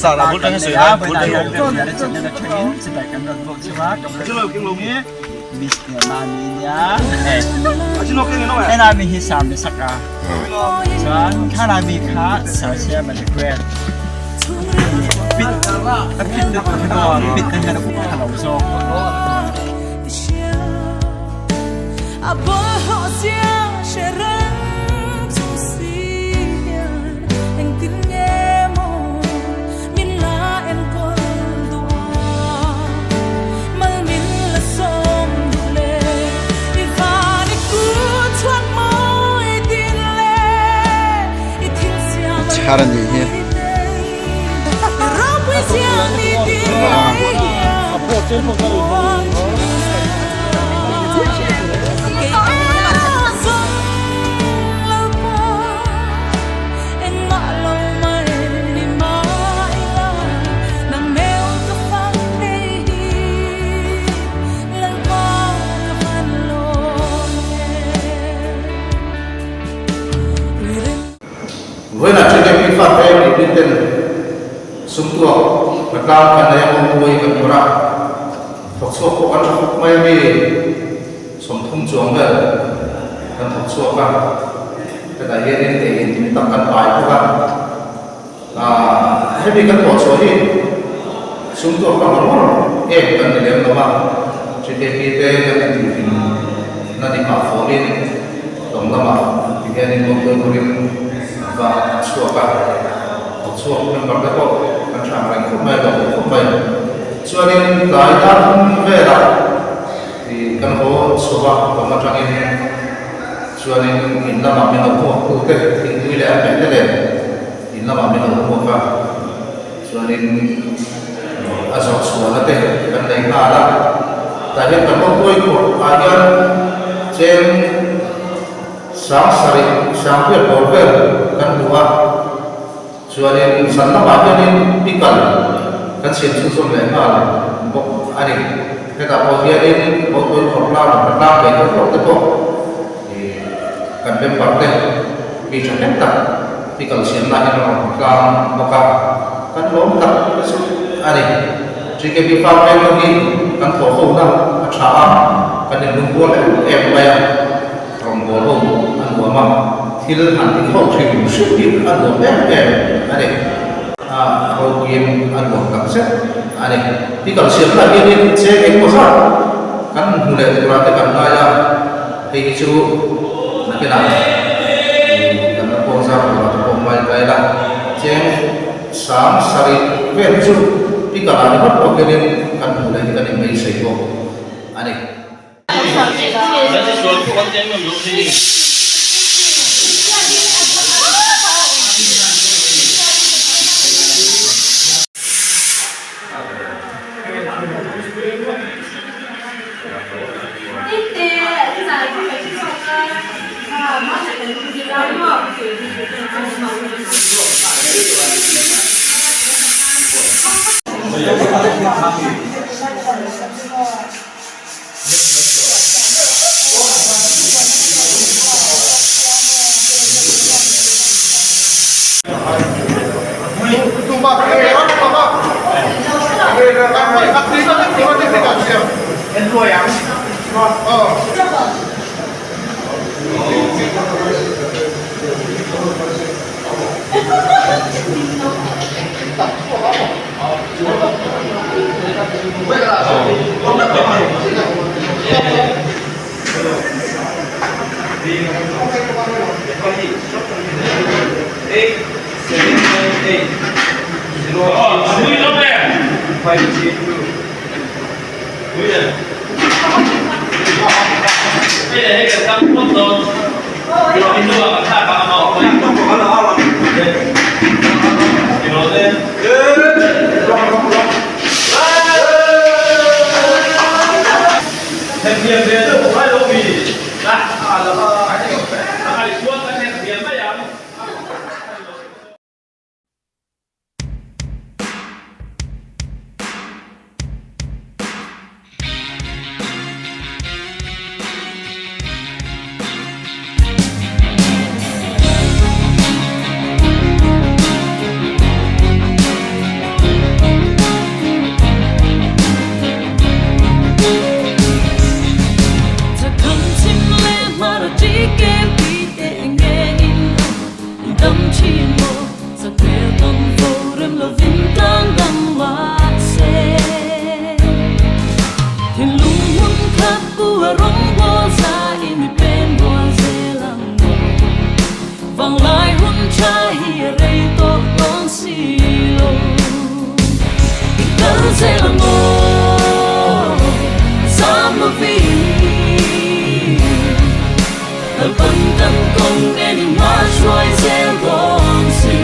Tlang kan nei a, vawiinah hian Remliana channel atangin chibai kan rawn bawk cheu a, ka bula thutna hi Miss Mami a nia, helai mi hi Sir Mesaka, chuan khalai mi kha Sir Siama the Great, pit a pit lutuk hi maw pit na hian a up tha lo zawk. Chhar a nih hi. Vawiinah TKP fate mipui ten sumtuak hnatlang kan nei a kawngpui kan tur a, thawk chhuak pawh kan tha khawp mai a mi. 30 chuang vel kan thawk chhuak a, hetah hianin ei in tam tak kan pai bawk a, aah hemi kan thawh chhuah hi sum tuak ka ngawr ngawr em kan ni lem lo a, GKP te kan intihhlim na ni pah fawmin tawng lamah ti hianin motor turin va chhuak a, thawk chhuak member te pawh kan hrang reng khawp mai, lo khawp mai. Chuanin tlai dar thum velah. Ti kan haw chhuak a, kawng atangin chuanin in lamah min lo hmuak tu te thingpui leh a hmeh te nen in lamah min lo hmuak a, chuanin a zawh chhuahna te kan nei nghal a, tah hian kan mawtuai khawrh ah hian cheng sang sarih sang riat bawr vel kan hmu a, chuanin zan lamah hianin pikal kan siam chhunzawm leh nghal bawk a ni. Hetah pawh hianin Mawtuai khawrh lam a tlang ve tawh hlawk te pawh ih kan member te mi thahnem tak hi kal siamna hian a rawn tlang bawk a, kan lawm tak te chu a ni. GKP Farm veng te hi kan thawh hona a tha a, kan inlungrual em em mai a, rawngbâwl ho a nuam a, thil han tih ho hrim hrim hi a nuam em em a ni. A ropuiin a nuam tak zet a ni. Hi kal siam lah hianin cheng engmaw zat kan hmu leh turah te kan ngai a, hei hi chu nakinah kan la pawng zar turah te pawh ngai ta ila, cheng sang sarih vel hi chu hi kal ah ringawt pawh hianin kan hmu leh hi kan inbeisei bawk a ni. rawngbawl za in i pen rual zel ang aw. Vanglai hun tha hi a rei tawh dawn si lo. I kal zel ang aw, zam lovin. Lalpan kan kawng nen in hma hruai zel dawn si.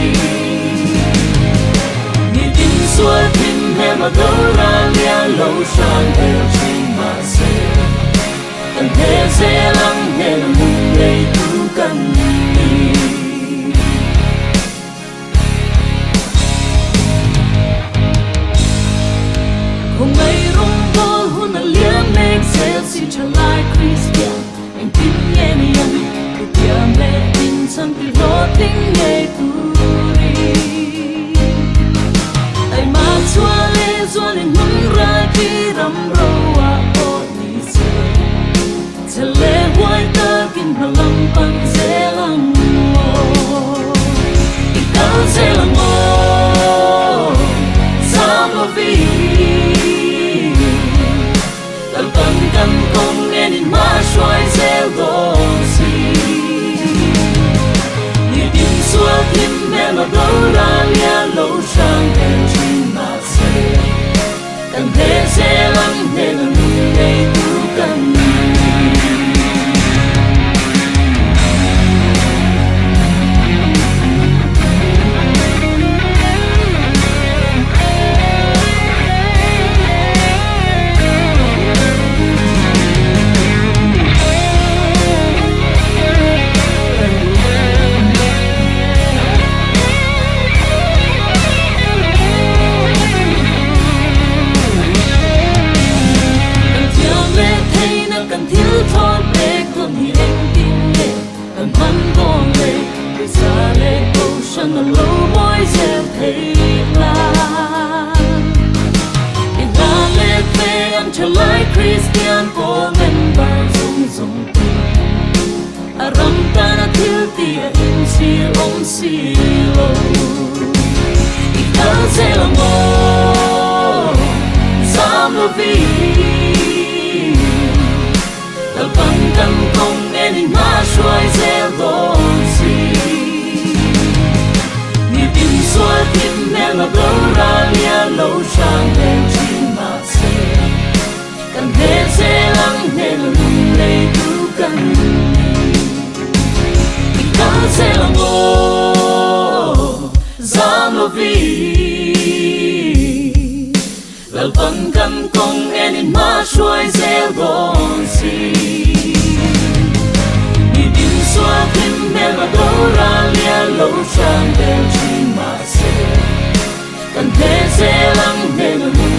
Nitin sual thim hnem a do ral lian lo hran vel thin mahse, kan hne zel ang hnen a hmun neitu kan ni. Khawngaih rawngbawl hun a liam mek zel si tha lai Kristian engtin nge ni ang i thiam leh in chhan ti hlawhtling ngei turin Taima chhuah leh zual in hmun rai khi ram ro ah pawh ni se Chhel leh huai takin hna lam pan zel ang aw I kal zel ang aw Zam lovin Kal pan kan kawng nen in hma hruai zel dawn si Nitin sual thim hmel a boral lian lo hrang tel thin mahse Kan hne zel ang hnen a nun ngeitu kan ni. Kan thiam leh theihna kan thil thawn pek dawn hi engtin nge kan hman dawn le? Pawisa leh kohhran a lo mawi zel theih nan i hlan leh fe ang tha lai Kristian pawl member zawng zawng te. A ram tana thil tih a inchhir awm si lo. I kal zel ang aw, zam lovin. Lalpan kan kawng nen in hma hruai zel dawn si. Nitin sual thim hmel a boral lian lo hrang vel thin mahse. Kan hne zel ang hnen a lung leitu kan ni. I kal zel ang aw, zam lovin. Lalpan kan kawng en in hma hruai zel dawn si. Nitin sual thim hmel a boral lian lo hrang vel thin mahse, kan hne zel ang hnen a lung.